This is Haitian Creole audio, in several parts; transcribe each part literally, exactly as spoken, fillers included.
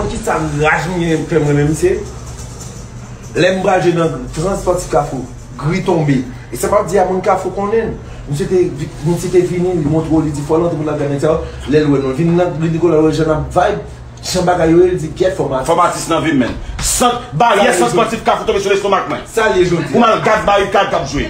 Ki sa m raj m gen fè m renmen misye? Lè m pral jwe nan Tran Spòtif Kafou, Gri tonbe. E sa m ap di a, moun Kafou konnen l. Misye te, misye te vini, li montre w, li di fò l antre pou l ap gade nèg sa yo. Lè l wè nou vin nan Gri Nikola, l wè jan n ap vibe, jan bagay yo ye, li di, "Gyèt, fò m atis." Fò m atis nan vi m, menn. Sant, baryè Sant Spòtif Kafou tonbe sou lestomak mwen. Sa l ye jodi a. Pou m al gad barikad k ap jwe.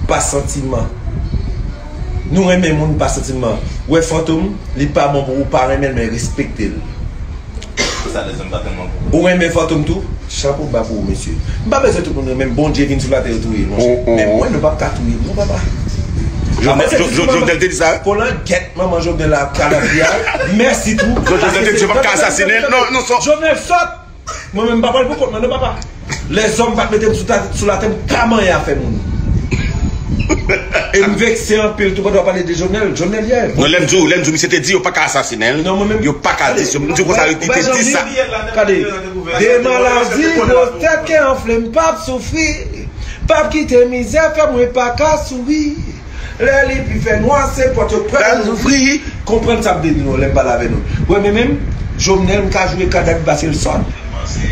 Pa santiman. Nou renmen moun pa santiman. Ou wè Fantom, li pa bon pou ou pa renmen l, men respekte l. Sa lèzòm pa tèlman bon. Ou renmen Fantom tou? Chapo ba pou ou, mesye. M pa bezwen tout moun renmen m. Bondye vin sou latè, yo touye l, monchè. Men mwen, nou p ap ka touye m, non, papa. Jovenel, Jovenel te di sa? Kolangèt manman Jovenel la, Kalabria. Mèsi tou. Jovenel te di, "Yo p ap ka asasinen l." Non, non, sò. Jovenel sòt. Mwen menm, m pa pale pou kont mwen, non, papa. Lèzòm pa t mete m sou ta-, sou latè, m pa manyen afè moun. E m vekse anpil tou pandan w ap pale de Jovenel. Jovenel yè. Non, lè m di w, lè m di w, misye te di yo pa ka asasinen l, yo pa ka di, m di w konsa, li te di sa. Gade, de maladi, gwo tèt, kè anfle, m p ap soufri. P ap kite mizè fè mwen pa ka souri. Lè li pi fè nwa, se pòt yo pral louvri. Konprann sa m vle di nou lè m pale avè nou. Ou wè, men menm, Jovenel, m ka joure kadaf li pase l sòt.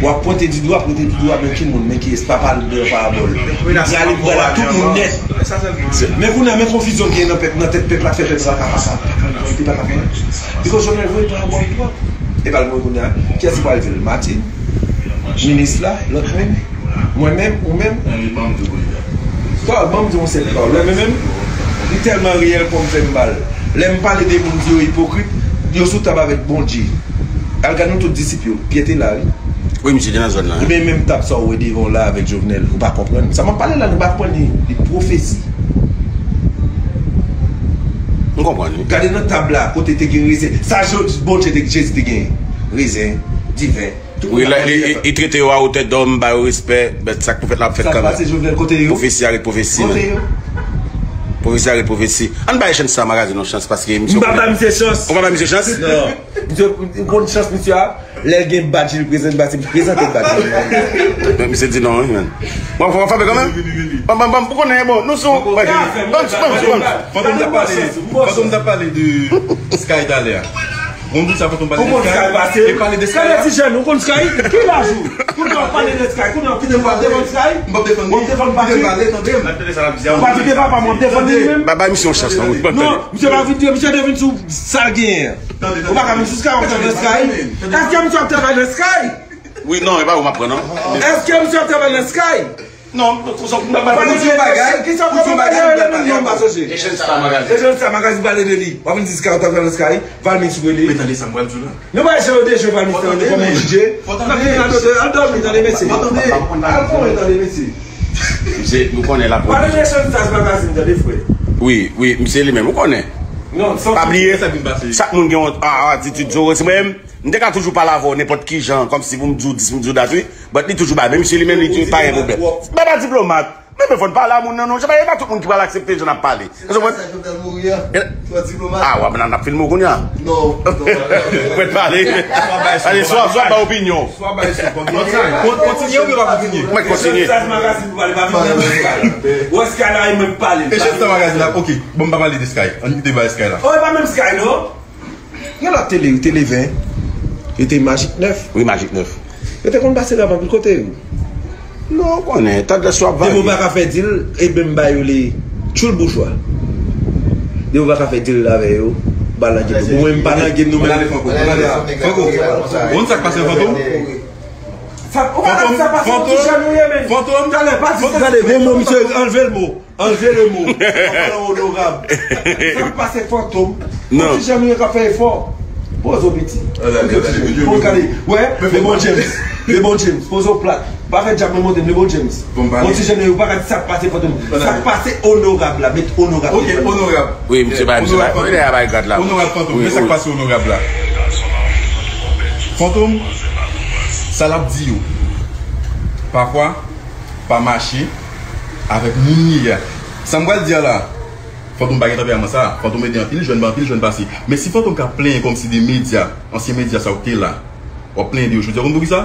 W ap pwente di dwa, pwente di dwa, men ki moun, men kiyès, pa pale de parabòl. Li prale, li prale ak tout moun nèt. Men kounye a, men konfizyon ki gen nan pèp, nan tèt pèp la, fè pèp la pa ka sa. Li pa ka fè. Because Jovenel voye parabòl twòp. E pa l mwen kounye a, kiyès ki pral di l? Martine? Minis la? Lòt moun? Mwen menm, ou menm? Tò, ban m di yon sèl pawòl. Lè men menm, li tèlman reyèl kòm fè m mal. Lè m pale de moun di yo ipokrit, yo sou tab avèk Bondye. Al gad nou tout disip yo. Pyè te la, wi. Wi, misye te nan zòn nan, wi. Ebyen, menm tab sa w wè devan w la avèk Jovenel, ou pa konprann. Sa m ap pale la, nou pa konprann li. Li pwofesi. M konprann, wi. Gade nan tab la, kote te gen rezen. Sa Jo-, Bondye te, Jezi te genyen. Rezen, diven. Wi, la, li, li, li trete yo a wotè dòm, ba yo respè, men sa k pou fèt la ap fèt kanmenm. Sa k pase Jovenel, kote yo? Pwofesi a ret pwofesi, men. Kote yo? Pwofesi a ret pwofesi. Ann bay chans sa, Magazin, yon chans, paske misye. M pa bay misye chans. Ou pa bay misye chans? Non. Misye, ou konn chans misye a? Lè l gen badj, li prezante badj, li prezante badj. Men misye di non, wi, men. Bon, fò w frape kanmenm. Vini, vini, vini. Bon, bon, bon, ou konnen, bon, nou sou. Bon, bon, bon, bon. Fantom t ap pale, Fantom t ap pale de Sky talè a. Bon, tout sa Fantom pale de Sky. Ou konn Sky pase? E pale de Sky. Gade ti jèn, ou konn Sky? Ki laj ou? Kounye a w pale de Sky, kounye a w kite m w ap defann Sky? M p ap defann li. W ap defann Patrick? Kite m pale, tande m. Ou pa kite papa m w ap defann li menm? Ba, ba misye yon chans, non. Non, misye pa vin, misye te vin sou sa l genyen. Ou pa ka vin sou Sky, w ap travay nan Sky. Èske misye ap travay nan Sky? Wi, non, e pa ou m ap pran, non. Èske misye ap travay nan Sky? Non, pou sa, m pa pale de bagay, pou sa bagay, m pa pale, m pa sonje. Ejen sa magazin. Ejen sa magazin pale de li. W ap vin di Sky, w ap travay nan Sky, Valmix rele. Men tande sa m pral di w la. Nou pa jwe de jwe Valmix, tande kòman w jije. Fò tande. Al dòmi, tande mesye. Fò tande. Al kouren, tande mesye. Misye, nou konnen la. Pale de Chantaz Magazine, tande frè. Wi, wi, misye li menm, ou konnen. Non, pa bliye, sa k vin pase. Chak moun gen yon, a, a, atitid, Joe, se mwen menm, m te ka toujou pale avè w nenpòt ki jan, kòmsi pou m di w dis, pou m di w dat, wi. But li toujou bay, men misye li menm, li tou pa gen pwoblèm. Mwen pa diplomat. Men, men fò n pale a moun nan, non. Se pa, e pa tout moun ki pral aksepte jan n ap pale. Ou konprann? Sa Jovenel mouri a. Twò diplomat. A, w ap nan, n ap filme w kounye a. Non, non. Mwen pale. Ale, swa, swa ba opinyon. Swa bay sou kontinye. Kon-, kontinye oubyen pa kontinye? Mwen kontinye. Sa magazin pou pale, pa vin nan Sky. Ou Sky la, e mwen k pale. E chèf sa magazin la, ok. Bon, m pa pale de Sky. Ann kite bay Sky la. Oh, e pa menm Sky, non? Gen lòt tele, wi, Tele ven. Yo te Magik nèf. Wi, Magik nèf. Yo te konn pase rap anpil kote, wi. Non, ou konnen, tandans yo ap varye. Depi w pa ka fè dil, ebyen m ba yo le tchoul boujwa. Depi w pa ka fè dil avè yo, ba lange yo. Mwen, m pa lange nou menm. Franco, Franco, ou konn sa k pase Fantom? Sa, ou pa ka di sa pase yon ti jèn ou ye, men. Fantom, talè, pa di sa. Gade, bon, bon, misye, anlve l, bon. Anlve le mo. Pale onorab. Sa k pase Fantom? Non. Ti jèn ou ye k ap fè efò. Poze w piti. Poze w piti. Poze w gade. Wè, men bon James. Men bon James. Poze w plat. Pa fè djab mwen monte m, men bon James. Bon, ti jèn ou ye, ou pa ka di sa k pase Fantom. Sa k pase onorab la, met onorab. Ok, onorab. Wi, misye bay, misye bay. Onorab Fantom. Onorab Fantom. Men sa k pase onorab la. Fantom, sa l ap di yo. Pafwa, pa mache avèk moun li a. Sa m pral di a la, Fantom pa gen tanperaman sa. Fantom ede anpil jèn, anpil jèn pase. Men si Fantom ka plenyen kòmsi de medya, ansyen medya sa yo ki te la, w ap plenyen de yo jodi a, konn poukisa?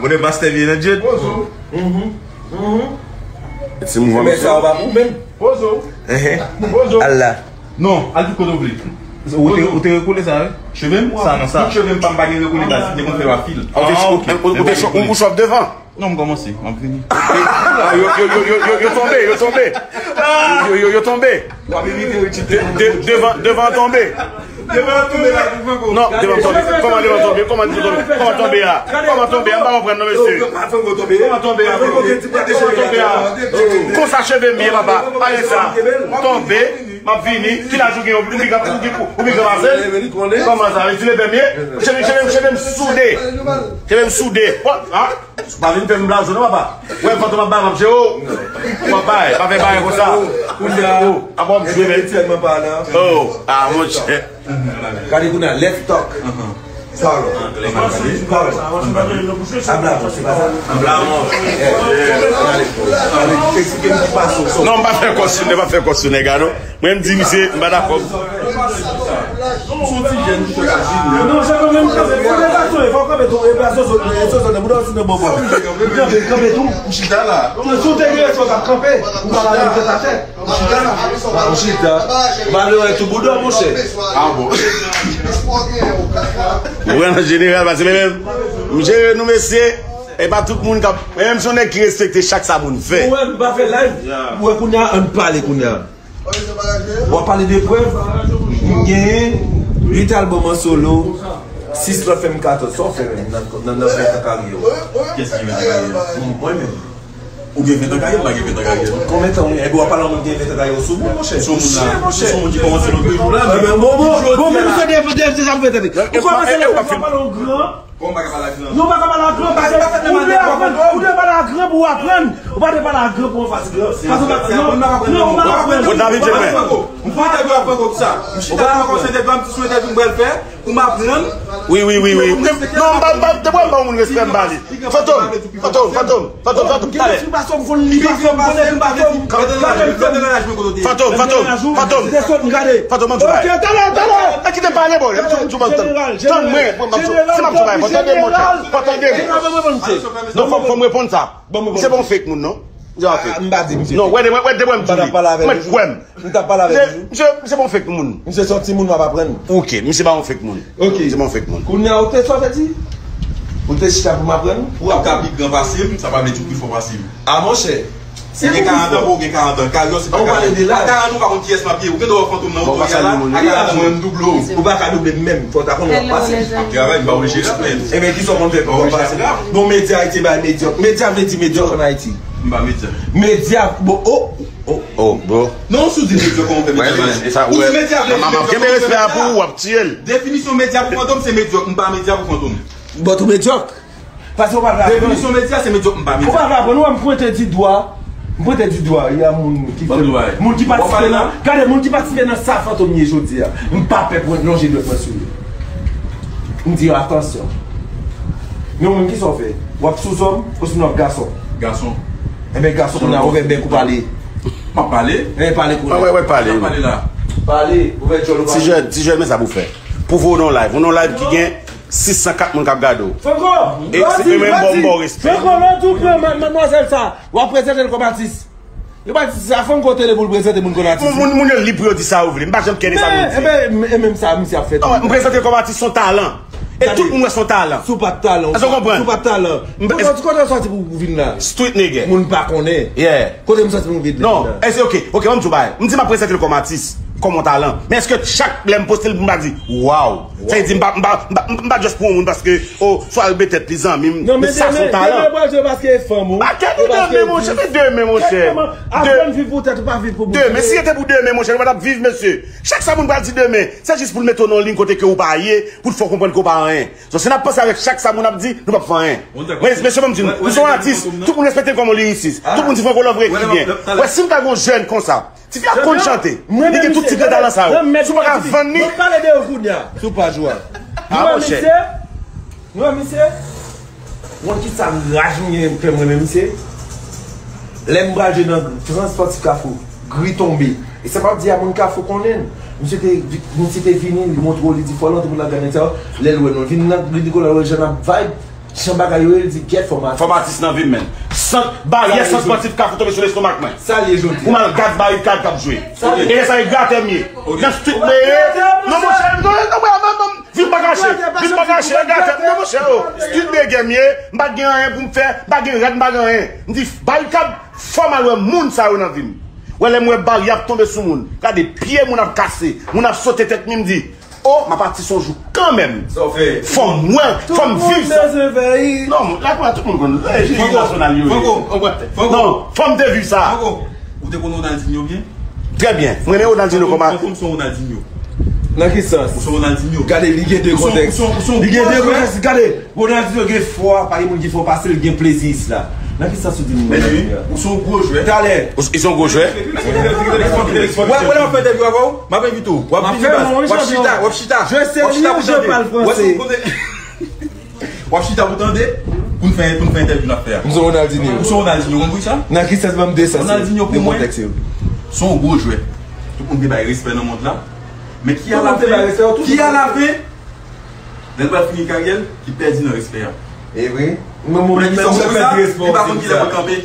Mwen te master vye nan djed. Pozo. Mhm. Mhm. Ti mouvman. Men sa w pa pou menm. Pozo. Ehe. Pozo. Al la. Non, al tout kote w vle. Ou te, ou te rekole sa, wi? Cheve m? Sa, nan sa. Tout cheve m pa m pa gen rekole baz, m te konn fè yo a fil. Ah, ou te, ah, ok. Ou, ou te, ou, ou chòf devan? Non, m kòmanse, m ap vini. Ah, yo, yo, yo tonbe, yo tonbe. Yo, yo, yo tonbe. De, de, devan, devan tonbe. Devan tonbe la, devan tonbe. Non, devan tonbe. Kòman devan tonbe? Kòman devan tonbe? Kòman tonbe a? Kòman tonbe a? M pa konprann non, mesye. Kòman tonbe a? Kòman tonbe a? Konsa cheve m ye, papa. Pa gen sa. Tonbe. M ap vini, kilaj ou gen, ou pi gran, ou pi gran pase l? Kòman sa, li ti leve m ye? Cheve, cheve, cheve m soude. Cheve m soude. Bon, ha? Pa vin fè m blazo non, papa. Wè, fantom ap bay, m ap jere w. W ap bay, pa fè bagay konsa. Ou se ou. Apa w ap jwe, men? Oh, ah, monchè. Gade kounye a, let's talk. Pablo. Pablo. Abla, se pa sa? Abla, mon. Eksplike m ki pase w. Non, m pa fè kòs sou nèg, m pa fè kòs sou nèg la, non. Mwen, m di misye, m pa dakò. M se yon ti jèn ki fèk ap vini. Non, se pa menm kanpe. Fò de gason, fò kanpe tou. E pa soso, e soso, nan bouda w si nan bòbò. Kanpe, kanpe tou. M chita la. Sou te gen fò kanpe. Ou pa la menm tèt atè. Ou chita la. Ou chita. Ou pa vle wè tou bouda, monchè. Ah bon. Ou wè nan jeneral, paske mwen menm, m jere nou, mesye. E pa tout moun k ap, mwen menm se yon nèg ki respekte chak sa moun fè. Ou wè, m pa fè live. Ou wè kounye a, ann pale kounye a. W ap pale de prèv, m genyen uit albòm an solo, sis lòt fè m katòz. Sa w fè menm nan, nan, nan ventan karyè w? Kiyès ki ventan karyè? Mwen menm. Ou gen ventan karyè, m pa gen ventan karyè. Konbyen tan w, epi w ap pale a yon moun ki gen ventan karyè sou moun, monchè? Sou moun la, monchè. Sou moun ki kòmanse lòt jou la, men bon, bon, bon, men misye de, de, de, de, de, ou kòmanse lòt jou, w ap pale a yon gran. Kòman m pa ka pale a gran? Non, w pa ka pale a gran, paske ou dwe aprann, ou dwe pale a gran pou w aprann. Ou pa dwe pale a gran pou w anfas gran. Paske w pa, non, non, ou pa ka aprann. Bon, David, Franco, m pran entèvyou a Franco pou sa. M chita la, m ap konsa entèvyou a, m di sou entèvyou m pral fè, pou m aprann. Wi, wi, wi, wi. Non, m pa, m pa, te pral ba yon moun respè, m ba li. Fantom, Fantom, Fantom, Fantom, Fantom, talè. Fantom, Fantom, Fantom. Fantom, Fantom, Fantom. Fantom, ban m di bagay. Tann mwen, mwen, mwen, si m ap di bagay, fò tande mwen, fò tande mwen. Non, fò, fò m reponn sa. Misye pa yon fake moun, non. Misye pa fake. M pa di misye. Non, wè, wè, wè, de mwen m di li. Mwen kwè m. M t ap pale avè l. Misye, misye, misye pa yon fake moun. Misye se yon timoun, m ap aprann. Ok, misye pa yon fake moun. Ok. Misye pa yon fake moun. Kounye a, ou te, sa w te di? Ou te chita pou m aprann? Ou ap ka pi gran pase m, sa pa vle di ou pi fò pase m. A, monchè. Ou gen karant an, ou gen karant an. Karyè se pa karant. Ou pale de laj. A karant an, ou pa konn kiyès m ap ye. Ou gen dwa wè Fantom nan oto a la, a karant an, mwen, m double w. Ou pa ka double m menm. Fò w ta konnen w ap pase. M ap travay, m pa oblije rap, men. Ebyen, kisa w konn fè pou w pase? Bon, medya Ayiti bay medyòk. Medya vle di medyòk ann Ayiti. M pa medya. Medya, bon, oh, oh, oh, bro. Non, si w di medyòk, kòman w fè medya bay? Ou di medya vle di medyòk, kòman w fè medya bay? Definisyon medya pou Fantom, se medyòk. M pa medya pou Fantom. But ou medyòk. Paske ou pa vle aprann. Definisyon medya, se medyòk, m pa medya. Ou pa vle aprann, ou wè m pwente di dwa. M pwente di dwa, y a moun ki fè, moun ki patisipe nan, gade, moun ki patisipe nan sa Fantom ye jodi a. M pa pè pwente lonje dwèt mwen sou yo. M di yo, atansyon. Men ou menm, kisa w fè? W ap sou zòm, osnon w ap gason? Gason. Enben, gason, kounye a, ouvè bèk ou pale. M ap pale. Enben, pale kounye a. Wè, wè, pale. M ap pale la. Pale, ouvè djòl ou pale. Ti jèn, ti jèn, men sa pou fè. Pwouve w nan live. Ou nan live ki gen sis san kat moun k ap gade w. Franco, e se mwen menm ba w respè. Franco, lè w tou pran madmwazèl sa, w ap prezante l kòm atis. Yo pa di sa, Franco te leve pou l prezante moun kòm atis. Moun, moun, moun yo lib pou yo di sa yo vle. M pa janm kè de sa moun di. Men, e menm sa misye ap fè tou. M prezante l kòm atis, se yon talan. E tout moun wè se yon talan. Si w pa t talan, si w pa t talan. Kote w soti pou w vin la? Street nigga. Moun pa konnen. Yeah. Kote m soti pou m vin la? Non, e se ok. Ok, ban m di w bagay. M di m ap prezante l kòm atis, kòm yon talan. Men èske chak lè m poste l, m pa di, waw. Sa vle di m pa, m pa, m pa, m pa just pran yon moun paske, oh, swa l bètèt li zanmi m. Men sa se yon talan. Demen pral jwe paske e fanm ou. Pa kè de demen, monchè, men demen, monchè. Aprann viv pou tèt ou, pa viv pou moun. Demen, si se te pou demen, monchè, nou pa t ap viv, mesye. Chak sa moun pral di demen, se jis pou l mete w nan yon liy kote ke ou pa ye, pou l fè w konprann ke w pa anyen. So, si n ap panse avèk chak sa moun ap di, nou p ap fè anyen. Mesye, ban m di nou, nou se yon atis, tout moun respekte m kòm yon lirisis. Tout moun di Franco Love Requiem byen. Wè, si m ta gen yon jèn konsa, tifi a konn chante. Li gen tout tip de talan sa yo. Si w pa ka vann li. Mwen pale de yo kounye a, sou paj ou a. Ah, monchè. Nou wè misye? Ou konn kisa raj m gen fè mwen menm misye? Lè m pral jwe nan Gran Spòtif Kafou, Gri tonbe. E sa m ap di a, moun Kafou konnen l. Misye te, misye te vini, li montre w, li di fò l antre pou l al gade nèg sa yo. Lè l wè nou vin nan, li di kounye a, wè jan n ap vibe. Jan bagay yo ye, l di, gèt fòmatis. Fòmatis nan vi m, men. Sant, baryè Sant Spòtif Kafou tonbe sou lestomak mwen. Sa l ye jodi a? Pou m al gad Barikad k ap jwe. E lè sa, e gratè m ye. Nan street m ye. Non, monchè, non, non, non, non, non. Vin pa kache, vin pa kache, gratè m, non, monchè, oh. Street nigga m ye, m pa t gen anyen pou m fè, m pa gen rad, m pa gen anyen. M di, Barikad, fò m al wè moun sa yo nan vi m. Wè, lè m wè baryè ap tonbe sou moun, gade pye moun ap kase, moun ap sote tèt mi, m di, oh, m ap atis yon jou kanmenm. Sa w fè? Fò m wè, fò m viv sa. Non, lakay la, tout moun konn. Jiri nasyonal yo ye. Franco, Franco, non, fò m te viv sa. Franco, ou te konn Ronaldinho byen? Trè byen. Mwen renmen Ronaldinho kòm a. Ou se yon Ronaldinho. Nan ki sans? Ou se yon Ronaldinho. Gade, li gen de kontèks. Ou se yon, ou se yon, ou se yon gwo jwè. Li gen de kontèks. Gade, Ronaldinho gen fò, pa gen moun ki fè w pase l, gen plezi isla. Nan ki sans ou di m Ronaldinho? Ou se yon gwo jwè. Talè. Ou se yon gwo jwè. Wè, wè, lè w ap fè entèvyou avè w, m ap envite w. W ap vini baz. W ap chita, w ap chita. W ap chita pou tande. W ap chita pou tande, pou n fè, pou n fè entèvyou n ap fè a. M se Ronaldinho. Ou se Ronaldinho, ou konprann sa? Nan ki sans, ban m de sans? Ronaldinho pou mwen, se yon gwo jwè. Tout moun te bay respè nan mond la. Men ki alafen, ki alafen, lè l pral fini karyè l, ki pèdi nan respè a. E vre. Mwen, mwen, mwen, mwen pèdi respè. Li pa konn kilè pou l kanpe.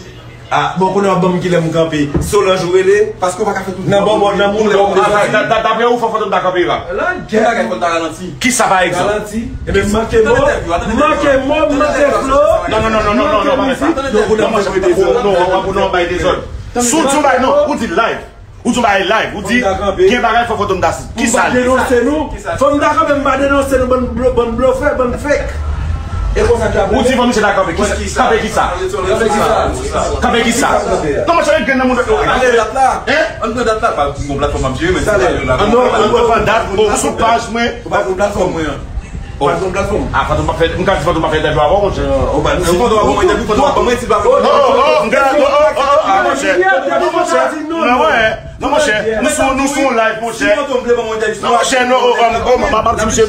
Ah, bon, kounye a w ap ban m kilè m kanpe. Solange ou rele? Paske w pa ka fè tout. Nan bon, bon, nan moun, bon, ah, da-, da-, daprè ou, fò Fantom ta kanpe rap. Ki bagay Fantom ta ralanti? Kisa, pa egzanp? Ralanti. Ebyen, manke mo, manke mo, manke flow, non, non, non, non, non, non, pa fè sa. Donk, ou nan manje dezòd. Non, non, non, bay dezòd. Si w di yon bagay, non, ou di l live. Ou di yon bagay live, ou di, gen bagay fò Fantom ta si. Kisa l ye? Denonse nou. Fò m ta kanpe, m pa denonse nou, bann blo-, bann blofè, bann fake. E konsa ki ap rete. Ou di fò misye ta kanpe, kisa? Kanpe kisa? Kanpe kisa? Kanpe kisa? Non, monchè, ret grenn nan moun. Ann pran dat la. Hein? Ann pran dat la, pa yon platfòm ap jere, men se pa yon platfòm. Non, ann pran dat, bon, ou sou paj mwen. Ou pa sou platfòm mwen an. Ou pa sou platfòm. Ah, Fantom pa fè, m ka di Fantom pa fè entèvyou avè w, monchè. Si Fantom ap ban mwen entèvyou, Fantom ap ban mwen ti platfòm. Oh, oh, oh, oh, ah, monchè. Non, monchè. Non, monchè. Non, monchè, nou sou, nou sou yon live, monchè. Non, monchè, non, oh, oh, oh, m ap di misye,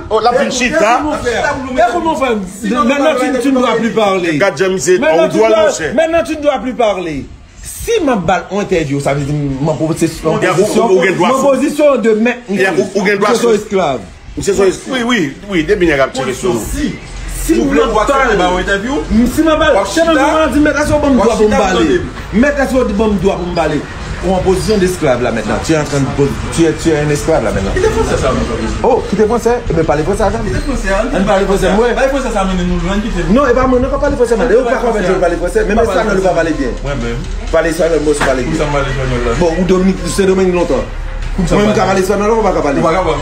oh, l ap vin chita. Écoute, mon frère, maintenant tu, tu ne dois plus parler. Gad jan misye, oh, dwòl, monchè. Maintenant tu ne dois plus parler. Si m ap ba l yon entèvyou, sa vle di m an pozisyon, m an pozisyon de mèt misye. Ou gen dwa sou esklav. Misye se yon, wi, wi, wi, depi nèg ap tire sou nou. Si m ap pale, si m ap pale, se menm jan w di, mèt, èske w ban m dwa pou m pale? Mèt, èske w ban m dwa pou m pale? Ou an pozisyon de esklav la mentnan. Tu es en train de poz-, tu es, tu es un esclave la mentnan. Kite fransè sa, mon frè. Oh, kite fransè? Ebyen, pale fransè avè m. Kite fransè a. Ann pale fransè, mwen. Bay fransè sa mennen nou lwen, kite nou. Non, e pa mwen, non, k ap pale fransè, man. E ou pa konprann, yo pale fransè. Menm espanyòl, ou pa pale byen. Mwen menm. Pale espanyòl, mwen osi pale byen. Pou sa m pale espanyòl la. Bon, ou Dominik, Sendomeng lontan. Mwen, m ka pale espanyòl, ou pa ka pale. Ou pa kapab.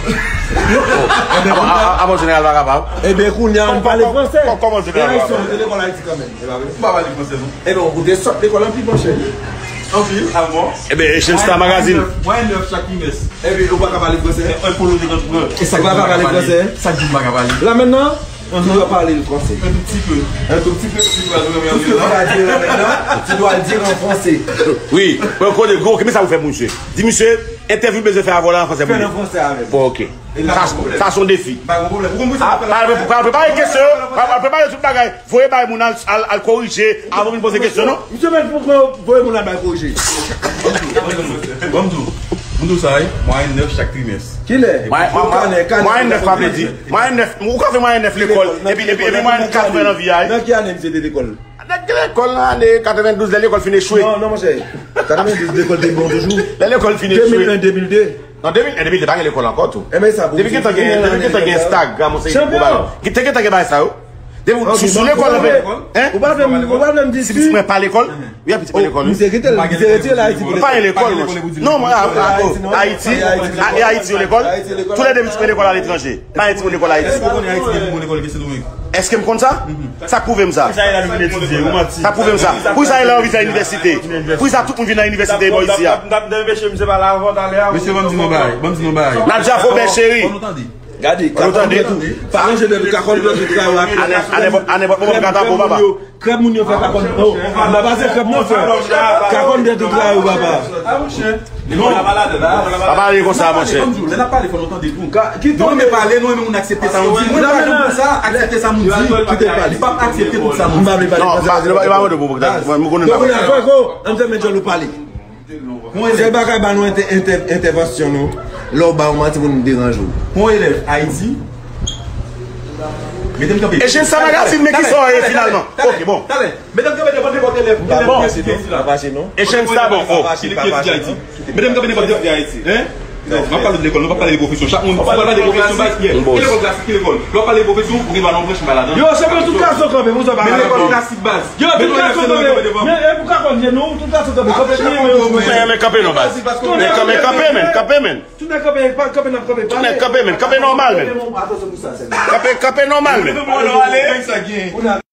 Ebyen, a, a, a, a, bon, jeneral pa kapab. Ebyen, kounye a, ann pale fransè. Kò-, kò-, kòman jeneral pa kapab? Ou te lekòl Ayiti kanmenm, e pa vre? M pa pale fransè, non. Ebyen, ou te sòt lekòl anpil, monchè. Anpil, a bon? Ebyen, Echange Star Magazine. Mwen nèf chak trimès. Ebyen, ou pa ka pale fransè? E, e, polo de gant pran. E sa k pa ka pale fransè? Sa k di m pa ka pale? La mentnan? Tu dois parler le français. Un tout petit peu. Un tout petit peu. Tout ce que tu vas dire là maintenant, tu dois le dire en français. Wi, mwen konnen gwo, men sa pou fè pou misye. Di misye, entèvyou bezwen fè avè w la an fransè pou li. Fè l an fransè avè m. Bon, ok. Sa, sa se yon defi. Pa gen pwoblèm. Ou konprann sa? Pral prepare kesyon, pral prepare tout bagay. Voye bay moun al, al, al korije avan vin poze kesyon, non? Misye mèt pou voye moun al bay korije. Ban m di w, ban m di w sa, wi. Mwayèn nèf chak trimès. Kilè? Mwayèn nèf pa vle di. Mwayèn nèf, ou ka fè mwayèn nèf lekòl, epi, epi, epi mwayèn katreven nan vi a, wi. Nan ki ane misye te lekòl? Nèg te lekòl nan ane katrevendouz, lè lekòl fin echwe. Non, non, monchè. Katrevendouz, lekòl te bon toujou. Lè lekòl fin echwe. De mil en, de mil de. Nan de mil en, de mil de, pa gen lekòl ankò tou. Depi gentan gen, depi gentan gen Instagram, yon seri de gwo bagay. Te gentan gen bagay sa yo. Depi sou, sou lekòl la, hein? Ou pa vle m, ou pa vle m di si pitit mwen pa lekòl? Wi, pitit mwen lekòl, wi. Misye kite l, misye retire l Ayiti pou lekòl. Pa gen lekòl, monchè. Non, mwen, a, a, Ayiti, a, e Ayiti yo lekòl? Tou lè de pitit mwen lekòl aletranje. Pa Ayiti, mwen lekòl Ayiti. Èske w konnen Ayiti depi mwen lekòl ke Sendomeng? Èske m konn sa? Sa k pwouve m sa? Poukisa Ayiti vin etidye? Ou manti. Sa k pwouve m sa? Poukisa Ayiti anvi fè inivèsite? Poukisa tout moun vin nan inivèsite bò isi a? M t ap, m t ap anpeche misye pale avan talè a. Mesye, ban m di nou bagay, ban m di nou bagay. Nadja Fobè cheri. Gade, kakòn dèyè tou. Pa ranje dèyè tou, kakòn dèyè tou, travay ak. A nenpòt, a nenpòt moman, m ka tape w, papa. Krèb moun yo fè kakòn. Oh, m pa pase krèb non, frè. Kakòn dèyè tou, travay, papa. Non. Pa pale konsa, monchè. Lè n ap pale, fò nou tande tou. Nou renmen pale, nou renmen moun aksepte sa nou di. Mwen pa janm konsa, aksepte sa moun di. Kite l pale. Li p ap aksepte tout sa moun di. Non, pa, li pa mande pou, mwen konnen l pa. Donk, kounye a, Franco, ann fèmen djòl ou pale. Sèl bagay, ba nou entè-, entè-, entèvansyon nou. Lè w ba yon manti pou nou deranje w. Yon elèv Ayiti. Mete m kanpe. Echange Star Magazine, men kisa w ye finalman? Ok, bon. Talè. Mete m kanpe devan nenpòt elèv. Bon. Elèv ki esi la. Pa fache non. Echange Star, bon, oh. Pa fache, pa fache non. Mete m kanpe nenpòt elèv ki Ayiti. Hein? Non, m ap pale de lekòl, nou pa pale de pwofesyon. Chak moun, si w pale de pwofesyon, baz, ki lekòl klasik, ki lekòl? Lè w pale de pwofesyon, ou gen dwa nan yon branch, m pa ladan. Yo, se mwen tout gason kanpe, pou sa pa. Men lekòl klasik, baz. Yo, se mwen tout gason kanpe. Men, e pou ka konn, non, tout gason kanpe. Kanpe, men, men, men, kanpe non, baz. Men, men, kanpe, men, kanpe, men. Tout nèg kanpe, pa, kanpe, n ap kanpe, pale. Tout nèg kanpe, men, kanpe nòmal, men. Kanpe, kanpe nòmal, men.